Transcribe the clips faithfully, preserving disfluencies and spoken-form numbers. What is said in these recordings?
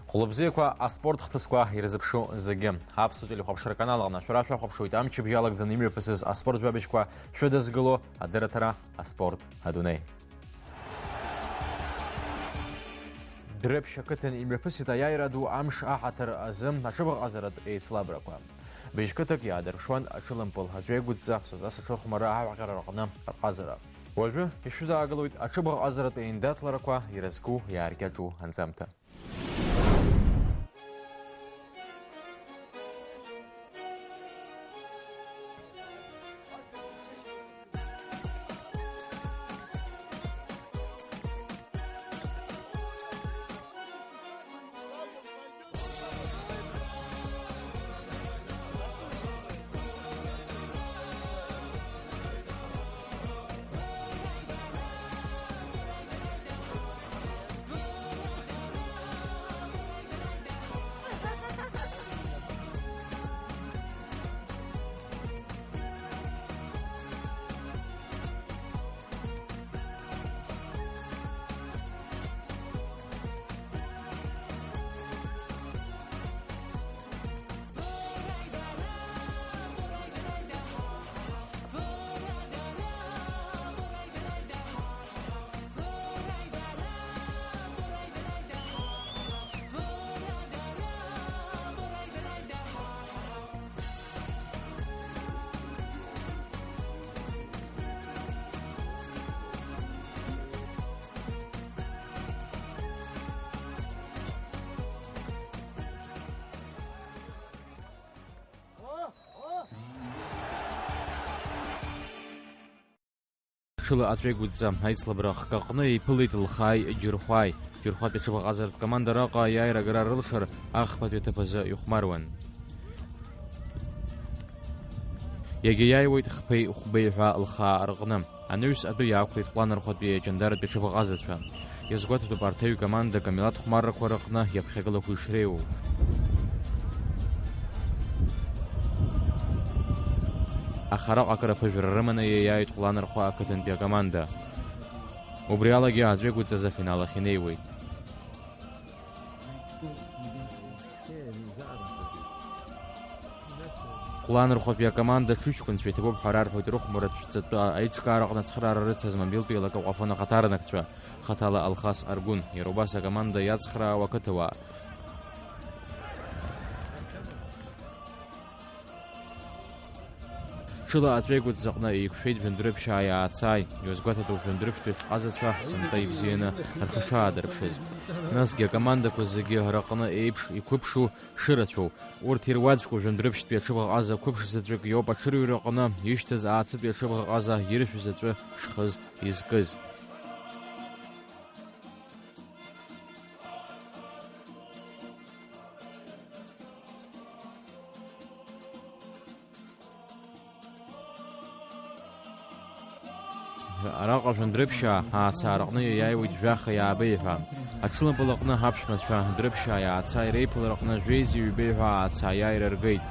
Хәлыбзиақәа аспорт хҭысқәа ирзыԥшу зегьы. Аԥсуа телехәаԥшра канал аҟны шәара шәахәаԥшуеит амчыбжь алагӡаны имҩаԥысыз аспорт жәабжьқәа шәыдызгыло адырраҭара «Аспорт адунеи». Дәрыԥшь ақыҭан имҩаԥысит аиааира ду амш аҳаҭыр азы аҽыбӷаҟазаратә еицлабрақәа. Быжь қыҭак иаадырԥшуан аҽылымпыл аҵәеигәыдҵа, ԥсаҵас аҽырхәмарра аҳәаҟьара рҟны аҟазара. Уажәы ишәыдаагалоит аҽыбӷаҟазаратә еиндаҭларақәа ирызку иааркьаҿу анҵамҭа. Ҽыла аҵәеигәыдҵа аицлабра ахкы аҟны еиԥылеит Лхааи Џьырхәааи. Џьырхәатәи аҽыбӷаҟазаратә команда араҟа аиааира агара рылшар, ахԥатәи аҭыԥ азы ихәмаруан. Иагьа иааиуеит хԥеи хәбеи ҳәа Лхаа рҟны. Анаҩс атәы иаақәлеит Ҟәланырхәатәи аҷандаратәи аҽыбӷаҟазацәа. Иазгәаҭатәуп арҭ аҩ команда камилаҭ хәмаррақәа рыҟны иаԥхьагылақәа ишреиуоу. Аха араҟа акыр аԥыжәара рыманы иаиааит Ҟәланырхәа ақыҭантәи акоманда. Убри алагьы аҵәеигәыдҵазы афинал ахь инеиуеит. Ҟәланырхәатәи акоманда ҽыҷкәынцәа иҭабуп ҳәа рарҳәоит рыхәмарратә ҵатәы аиҿкаараҟны ацхыраара рыцыз мобилтәи еилакы Ҟәафон ахаҭарнакцәа, хаҭала Алхас Аргәын, иара убас акоманда иацхраауа ақыҭауаа. Ҽыла аҵәеигәыдҵаҟны еиқәшәеит жәындәрыԥшьаа иаацааи, иуазгәаҭатәуп жәындәрыԥшьтәи аҽҟазацәа сынтәа ибзианы рхы шаадырԥшыз. Насгьы акомандақәа зегьы раҟны еиԥш иқәыԥшу шырацәоу, урҭ ируаӡәку жәындәрыԥшьтәи аҽыбӷаҟаза қәыԥш заҵәык иоуп аҽырҩраҟны ишьҭаз аацытәи аҽыбӷаҟаза ирышә заҵәы шхыз изкыз. Араҟа жәындәрыԥшьаа аацаараҟны иаиааиуеит жәаха иаабеи ҳәа. Аҽылымпыл аҟны аԥшәмацәа Дрыԥшьаа иаацааи реиԥылараҟны жәеиза ҩбеи ҳәа аацааиааира ргеит.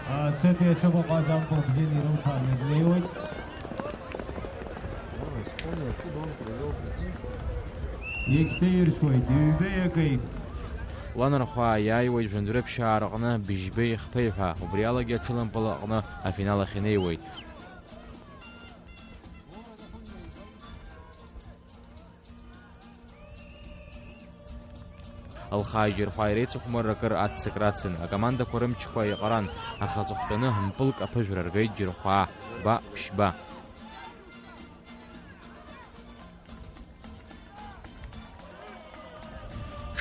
Ацәыки аҽыбӷаҟаза ампыл бзианы ирылҭааны днеиуеит. Иагьҭаиршәуеит, ҩбеи акеи. Ланархәаа иааиуеит жәындәрыԥшьаа рҟны быжьбеи хԥеи ҳәа, убри алагьы аҽылымпыл аҟны афинал ахь инеиуеит. Лхааи Џьырхәааи реицыхәмарра акыр аццакра ацын, акомандақәа рымчқәа еиҟаран, аха аҵыхәтәаны мпылк аԥыжәра ргеит Џьырхәаа, хәба, ԥшьба.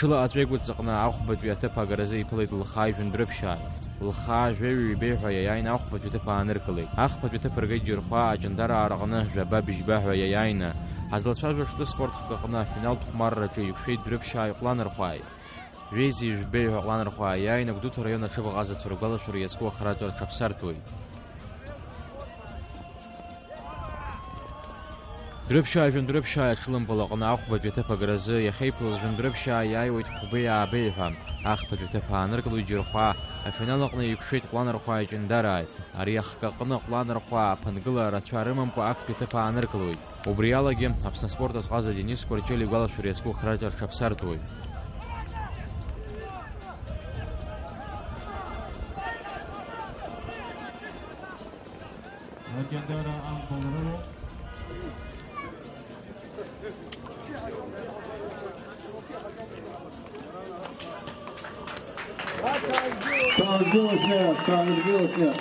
Ҽыла аҵәеигәыдҵаҟны ахәбатәи аҭыԥ агаразы иԥылеит Лхааи Жәындәрыԥшьааи. Лхаа жәаҩа-ҩбеи ҳәа иаиааины ахәбатәи аҭыԥ ааныркылеит. Ахԥатәи аҭыԥ ргеит Џьырхәаа аҷандараа рҟны жәаба-быжьба ҳәа иаиааины. Ҳазлацәажәо аҽтәы спорт хкы аҟны афиналтә хәмарраҿы иқәшәеит Дрыԥшьааи Ҟәланырхәааи. Жәеиза ижәбеи ҳәа Ҟәланырхәаа иааины Гәдоуҭа араион аҽыбӷаҟазацәа ргәалашәара иазку ахраҿы рҽаԥсартәуеит. Жәандәрыԥшьаа, жәандәрыԥшьаа аҽлымпыл аҟны ахәбатәи аҭыԥ агаразы иахьеиԥылаз жәандәрыԥшьаа иааиуеит хәбеи-аабеи ҳәа. Ахԥатәи аҭыԥ ааныркылоит Џьырхәа, афинал аҟны еиқәшәеит Ҟәланырхәааи Ҷандарааи. Ари ахкы аҟны Ҟәланырхәаа аԥынгыла рацәа рымамкәа актәи аҭыԥ ааныркылоит. Убри алагьы, Аԥсны аспорт азҟаза Денис Кәарҷелиа игәалашәара иазку храҿа рҽаԥсартәуеит. Аҷандара ампыл рылоуп. Саангылоит, саангылоит.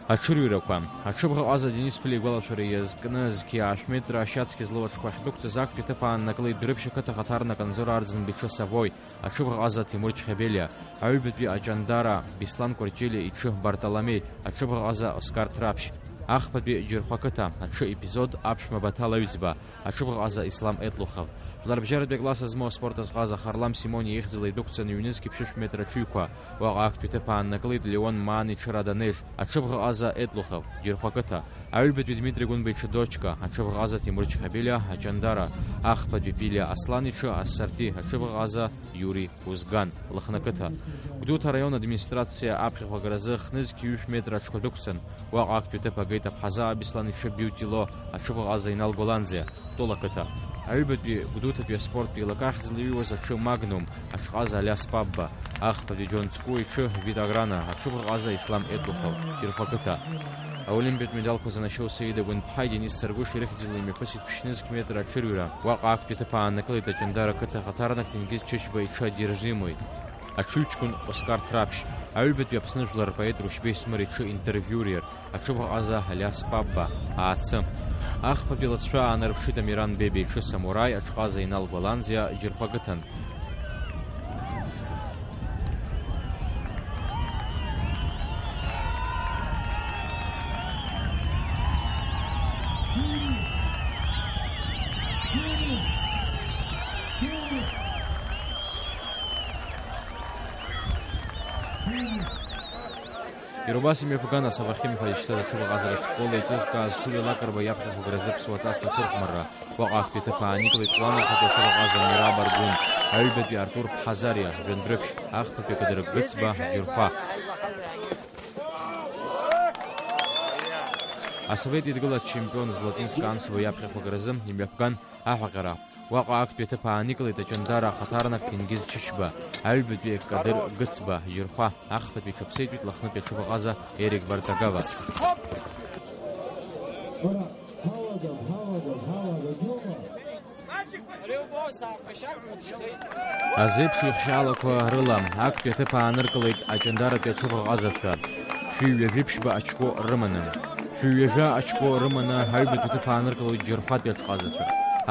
Аҽырҩрақәа. Аҽыбӷаҟаза Денис Ԥлиа игәалашәара иазкны зқьи аашә метра ашьацқьа злоу аҽқәа ахьдәықәҵаз актәи аҭыԥ ааннакылеит Дәрыԥшь ақыҭа ахаҭарнак Анзор Арӡынба иҽы Савой, аҽыбӷаҟаза Ҭемур Чхебелиа, аҩбатәи Аҷандара Беслан Кәарҷелиа иҽы Бартоломеи, аҽыбӷаҟаза Оскар Ҭраԥшь, ахԥатәи Џьырхәа қыҭа, аҽы епизод Аԥшәма Баҭал Аҩӡба, аҽыбӷаҟаза Ислам Етлухов. Жәларбжьаратәи акласс змоу аспорт азҟаза Харлам Симониа ихьӡала идәықәҵаны ҩнызқьи ԥшьышә метра аҽыҩқәа, уаҟа актәи аҭыԥ ааннакылеит Леон Маан иҽы Раданеж, аҽыбӷаҟаза Етлухов, Џьырхәа қыҭа, аҩбатәи Дмитри Гәынба иҽы Дочка, аҽыбӷаҟаза Тимур Чхабелиа, Аҷандара, ахԥатәи Пилиа Аслан иҽы Ассарти, аҽыбӷаҟаза Иури Узган, Лыхны ақыҭа. Гәдоуҭа араион администрациа аԥхьахә агаразы хнызқь ҩышә метра аҽқәа дәықәҵан, уаҟа актәи аҭыԥ агеит Аԥҳазаа Беслан иҽы Биутило, аҽыбӷаҟаза Инал Голанӡиа, Тәыла ақыҭа. Аҩбатәи Гәдоуҭатәи аспорттә еилакы ахьӡ злаиҩуаз аҽы Магнум, аҽҟаза Алиас Пабба, ахԥатәи Џьон Цку иҽы Вита Аграна, аҽыбӷаҟаза Ислам Етлухов, Џьырхәа ақыҭа. Аолимпиатә медалқәа занашьоу Саида Гәынԥҳаи Денис Царгәыши рыхьӡала имҩаԥысит ԥшьнызқь метра аҽырҩра. Уаҟа актәи аҭыԥ ааннакылеит Аҷандара ақыҭа ахаҭарнак Ҭенгиз Чычба иҽы одержимои, аҽыҩҷкәын Оскар Ҭраԥшь, аҩбатәи Аԥсны жәлар рпоет Рушьбеи Смыр иҽы интервиуриер, аҽыбӷаҟаза Алиас Пабба, Аацы. Ахԥатәи лацәа аанарԥшит Амиран Бебиа иҽы Самураи, аҽҟаза Инал Гәаланӡиа, Џьырхәа ақыҭан. Иара убас имҩаԥган асовахим ҳәа изышьҭаз аҽыбӷаҟазара ашкол еиҿызкааз Сулиа Лакрба иаԥхьахә агразы ԥсуа ҵас аҽырхәмарра. Уаҟа актәи аҭыԥ аанникылеит Ҟәланырхәатәи аҽыбӷаҟаза Мира Баргәын, аҩбатәи Артур Ԥҳазариа, жәандәрыԥшь, ахԥатәи Кадыр Гыцба, Џьырхәа. Асовет Еидгыла ачемпион Златинска Анцәба иаԥхьахә агразы имҩаԥган аҳәаҟьара. Уаҟа актәи аҭыԥ ааникылеит Аҷандара ахаҭарнак Ҭенгиз Чычба, аҩбатәи Кадыр Гыцба, Џьырхәа, ахԥатәи иҽаԥсеитәит Лыхнытәи аҽыбӷаҟаза Ерик Бартагава. Азеиԥш ихшьаалақәа рыла актәи аҭыԥ ааныркылеит Аҷандаратәи аҽыбӷаҟазацәа, шәи ҩажәи ԥшьба очко рыманы. Шәи ҩажәа очко рыманы аҩбатәи аҭыԥ ааныркылоит Џьырхәатәи аҽҟазацәа.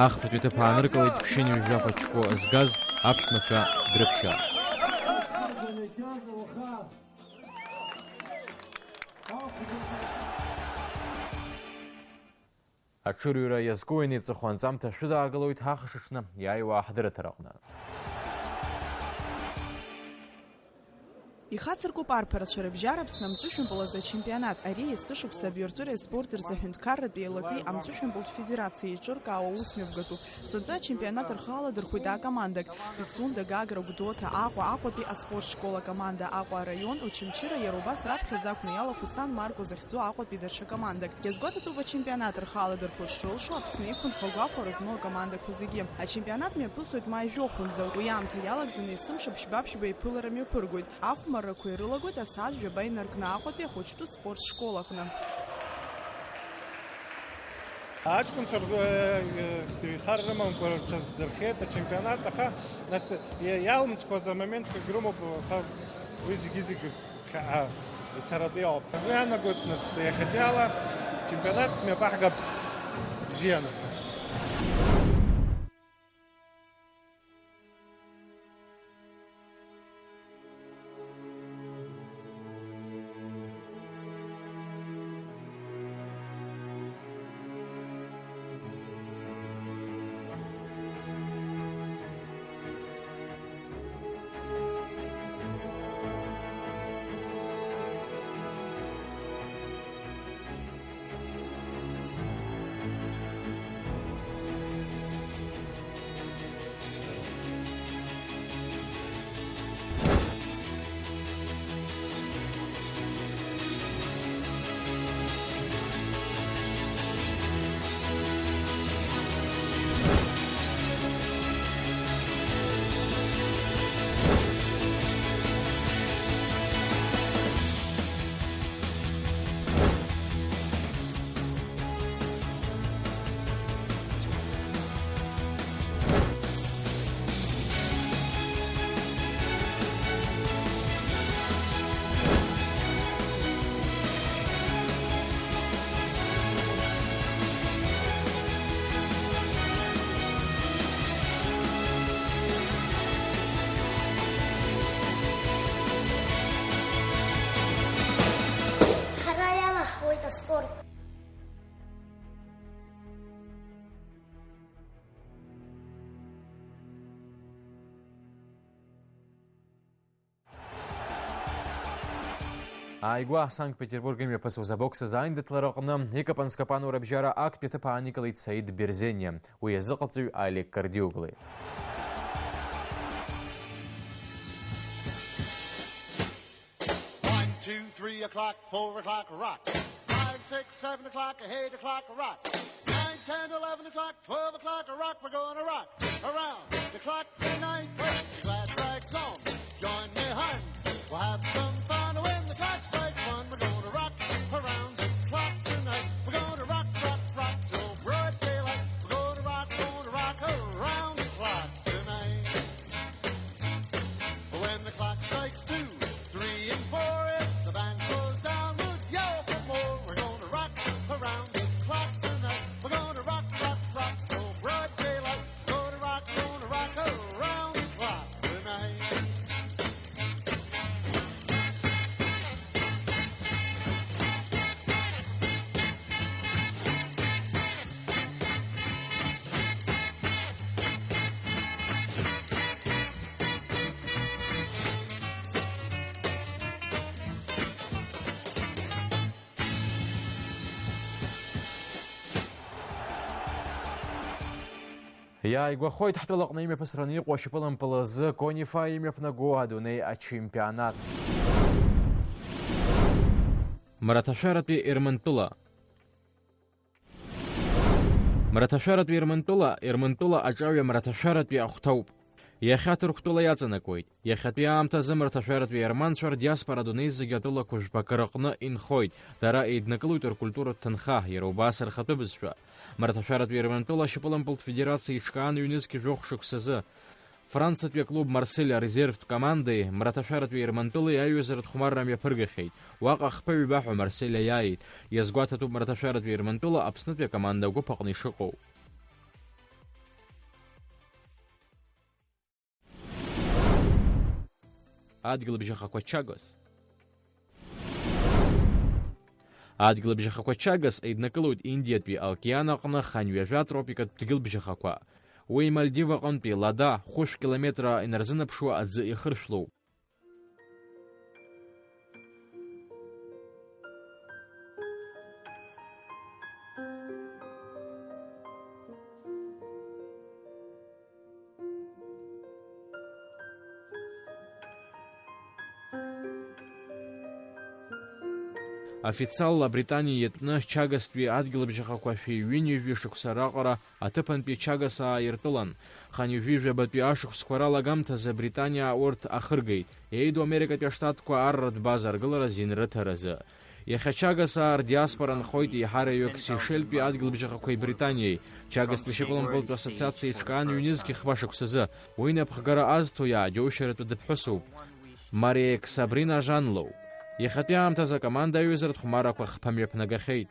Ахԥатәи аҭыԥ ааныркылеит ԥшьынҩажәи жәаф очко згаз аԥшәмацәа Дәрыԥшьаа. Аҽырҩра иазку ианеиҵыху анҵамҭа шәыдаагалоит ҳахшаҽны иааиуа аҳдырраҭараҟны. Ихацыркуп арԥарацәа рыбжьара Аԥсны амҵәышәымпыл азы ачемпионат. Ари есышықәса абиуарҵәыреи аспорти рзы аҳәынҭқарратә еилакеи амҵәышәымпылтә федерациеи еиҿыркаауа аусмҩаԥгатәуп. Сынтәа ачемпионат рхы аладырхәит акомандак: Пицунда, Гагра, Гәдоуҭа, Аҟәа, Аҟәатәи аспорт школ акоманда, Аҟәа араион, Очамчыра, иара убас раԥхьаӡа акәны иалахәу Сан Марко захьӡу Аҟәатәи даҽа командак. Иазгәаҭатәуп ачемпионат рхы аладырхәыр шрылшо Аԥсны иқәынхо агәахәара змоу акомандақәа зегьы. Ачемпионат мҩаԥысуеит маи жәохәынӡа. Уи аамҭа иалагӡаны есымша ԥшьба-ԥшьба еиԥылара мҩаԥыргоит. Ахәмаррақәа ирылагоит асааҭ жәаба инаркны Аҟәатәи ахәыҷтәы спорт школ аҟны. Аҷкәынцәа ргәы, э, ихар рымамкәа рҽаздырхиеит ачемпионат, аха нас иа-, иалымҵқәаз амоментқәагь рымоуп, аха уи зегьы-зегьы ԥхьаҟа ицаратәы иоуп. Агәы иаанагоит, нас, иахьатәиала ачемпионат мҩаԥаҳгап бзианы. Ааигәа Санкт-Петербург имҩаԥысуаз абокс азы аиндаҭлара аҟны икапан-скапануа рыбжьара актәи аҭыԥ ааникылеит Саид Берзениа, уи азыҟаҵаҩ Алик Кардиоглы. One, two, three o'clock, four o'clock, rock. Five, six, seven o'clock, eight o'clock, rock. Nine, ten, eleven o'clock, twelve o'clock, rock. We're gonna rock around the clock tonight. Put your glad rags on, join me, hun. We'll have some fun when the clock strikes one. We're gonna rock around the clock tonight. We're gonna rock, rock, rock till broad daylight. We're gonna rock, gonna rock around the clock tonight. When the clock strikes two, three and four, if the band slows down, we'll yell for more. We're gonna rock around the clock tonight. We're gonna rock, rock, rock till broad daylight. Gonna rock, gonna rock around the clock tonight. Иааигәахоит ҳтәылаҟны имҩаԥысраны иҟоу ашьапылампыл азы Конифа имҩаԥнаго адунеи ачемпионат. Мраҭашәаратәи Ермантәыла. Мраҭашәаратәи Ермантәыла, Ермантәыла аҿаҩа Мраҭашәаратәи ахәҭоуп. Иахьа Ҭырқәтәыла иаҵанакуеит. Иахьатәи аамҭазы мраҭашәаратәи ерманцәа рдиаспора адунеи зегьы атәылақәа жәпакы рыҟны инхоит. Дара еиднакылоит ркультуратә ҭынха, иара убас рхатәы бызшәа. Мраҭашәаратәи Ермантәыла ашьапылампылтә федерациа иҿкаан ҩнызқь жәохә шықәсазы. Франциатәи аклуб Марсель арезервтә командеи мраҭашәаратәи Ермантәылеи аиҩызаратә хәмарра мҩаԥыргахьеит. Уаҟа хԥа ҩба ҳәа Марсель аиааит. Иазгәаҭатәуп мраҭашәаратәи Ермантәыла Аԥснытәи акоманда агәыԥ аҟны ишыҟоу. Адгьылбжьахақәа Чагас. Адгьылбжьахақәа Чагас еиднакылоит Индиатәи аокеан аҟны ханҩажәа тропикатә дгьылбжьахақәа. Уи Мальдив аҟынтәи Лада хәышә километра инарзынаԥшуа аӡы иахыршәлоуп. Официалла Британиа иатәны Чагастәи адгьылбжьахақәа шәи ҩынҩажәи шықәса раҟара аҭыԥантәи Чагасаа иртәылан. Ханҩажәи жәабатәи ашықәсқәа ралагамҭазы Британиа урҭ ахыргеит. Еиду Америкатәи аштатқәа арратә база аргылара азин рыҭаразы. Иахьа Чагасаа рдиаспора нхоит еиҳараҩык Сешельтәи адгьылбжьахақәеи Британиеи. Чагастәи шьапылампылтә ассоциациа иҿкаан ҩнызқь хԥа шықәсазы. Уи напхгара азҭо иааџьоушьаратәы дыԥҳәысуп. Мариек Сабрина Жанлоу. Иахьатәи аамҭазы акоманда аҩызаратә хәмаррақәа хԥа мҩаԥнагахьеит.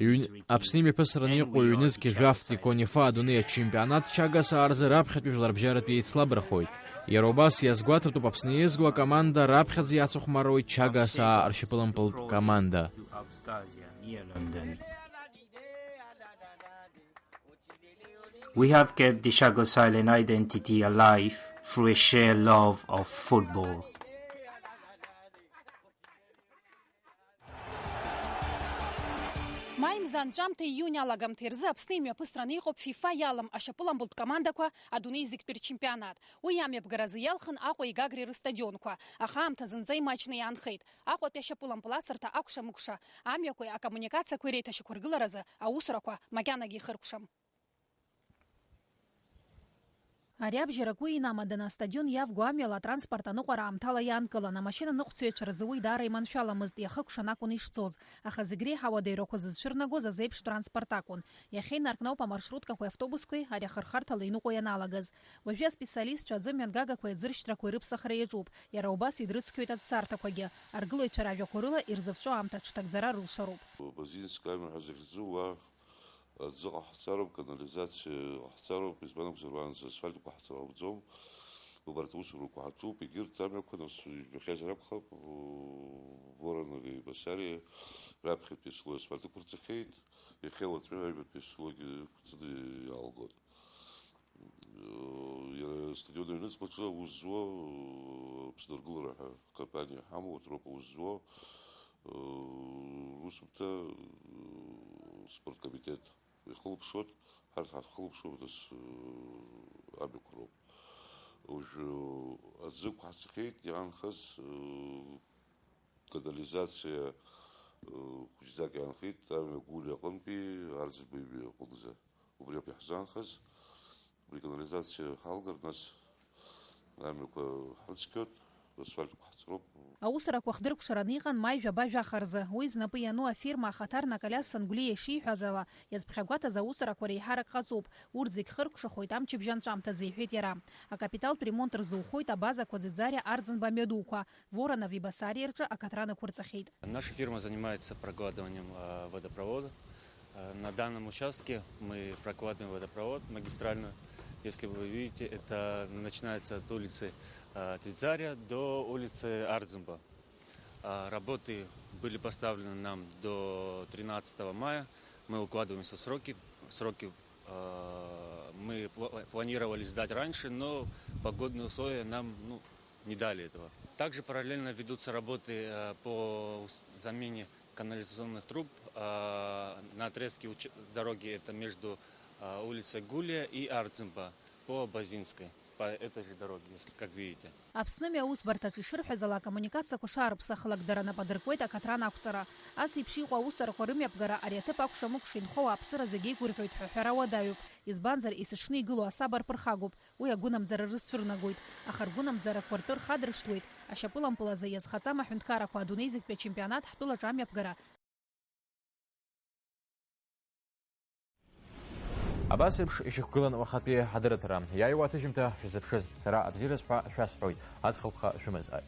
Ҩн-, Аԥсны имҩаԥысраны иҟоу ҩнызқь жәафтә Конифа адунеи ачемпионат Чагасаа рзы раԥхьатәи жәларбжьаратәы еицлабрахоит. Иара убас иазгәаҭатәуп Аԥсны еизго акоманда раԥхьаӡа иацыхәмаруеит Чагасаа ршьапылампылтә команда. We have kept the Chagos Island identity alive through a shared love of football. Маи мза анҵәамҭа ииуни алагамҭеи рзы Аԥсны имҩаԥысраны иҟоуп фифа иалам ашьапылампылтә командақәа адунеи зегьтәи рчемпионат. Уи амҩаԥгаразы иалхын Аҟәеи Гагреи рыстадионқәа, аха аамҭа зынӡа имаҷны иаанхеит. Аҟәатәи ашьапылампыласырҭа акәша-мыкәша, амҩақәеи акоммуникациақәеи реиҭашьақәыргыларазы аусурақәа макьанагьы ихыркәшам. Ари абжьарак уи инамаданы астадион иавго амҩала атранспорт аныҟәара аамҭала иаанкылан, амашьына ныҟәцаҩцәа рзы уи даара иманшәаламызт, иахыкәшан акәын ишцоз, аха зегь реиҳа ауадаҩрақәа зызцәырнагоз азеиԥш транспорт акәын. Иахьа инаркны ауп амаршруткақәеи автобусқәеи ари ахырхарҭала иныҟәо ианалагаз. Уажәы аспециалистцәа аӡы мҩангагақәеи аӡыршьҭрақәеи рыԥсахра иаҿуп, иара убас идрыцқьоит аҵарҭақәагьы. Аргылаҩцәа ражәақәа рыла ирзыԥҵәо аамҭа аҽҭагӡара рылшароуп. Базинск амҩа ҳәа захьӡу уа Аӡы ҟаҳҵароуп, канализациа ҟаҳҵароуп, избан акәзар, уаанӡа асфальтқәа ҳҵара ауӡом. Убарҭ аусурақәа ҳаҭәуп, егьырҭ амҩақәа, нас, ижәбахьазар акәхап, Воронови Басариа раԥхьатәи слой асфальт ықәырҵахьеит, иахьа уаҵәы аҩбатәи слойгьы ықәҵаны иаалгоит. Иара астадион аҩныҵҟаҿы аус зуа, Аԥсны аргылара ҳәа акомпаниа ҳамоу, урҭ роуп аус зуа. Русумҭа спорткомитет ихылаԥшуеит, ҳарҭ ҳахылаԥшуеит, нас, амҩақәа роуп. Уажәы аӡы ықәҳҵахьеит, иаанхаз канализациа хәыҷӡак иаанхеит амҩа Гәлиа аҟынтәи Арӡынба имҩа аҟынӡа. Убри ауп иаҳзаанхаз, убри канализациа ҳалгар, нас амҩақәа ҳрыцқьоит, асфальтқәа ҳҵроуп. Аусурақәа хдыркәшараны иҟан маи жәаба жәаха рзы. Уи знапы иану афирма ахаҭарнак Алиас Сангәлиа ишиҳәаз ала, иазԥхьагәаҭаз аусурақәа реиҳарак ҟаҵоуп. Урҭ зегь хыркәшахоит амчыбжь анҵәамҭазы, иҳәеит иара. Акапиталтә ремонт рзухоит абазақәа Ӡыӡариа, Арӡынба амҩадуқәа. Воронов-Басариа рҿы акаҭран ықәырҵахьеит. Наша фирма занимается прокладыванием, э, водопровода. Э, на данном участке мы прокладываем водопровод магистральную. Если вы видите, это начинается от улицы, э, Ӡыӡариа до улицы Арӡынба. А, работы были поставлены нам до тринадцатого мая. Мы укладываемся в сроки. Сроки, э, мы пла-, планировали сдать раньше, но погодные условия нам, ну, не дали этого. Также параллельно ведутся работы, э, по ус-, замене канализационных труб, э, на отрезке уч-, дороги, это между, э, улицей Гулия и Арцимба по Базинской, по этой же дороге, если, как видите. Аԥсны мҩа аусбарҭаҿ ишырҳәаз ала, акоммуникациақәа шаарыԥсахлак дара нап адыркуеит акаҭран ақәҵара. Ас еиԥш иҟоу аусурақәа рымҩаԥгара ари аҭыԥ акәша-мыкәша инхо ауааԥсыра зегьы еигәырӷьоит ҳәа аҳәара уадаҩуп. Избанзар, есыҽны игылоу асаба рԥырхагоуп. Уи агәынамӡара рызцәырнагоит, аха ргәынамӡарақәа ртәы рхадыршҭуеит, ашьапылампылазы иазхаҵам аҳәынҭқаррақәа адунеи зегьтәи ачемпионат ҳтәылаҿы амҩаԥгара. Абас еиԥш ишьақәгылан уахатәи ҳадырраҭара. Иааиуа аҭыжьымҭа шәазыԥшыз, сара абзиараз ҳәа шәасҳәоит, аҵх агәхьаа шәымазааит.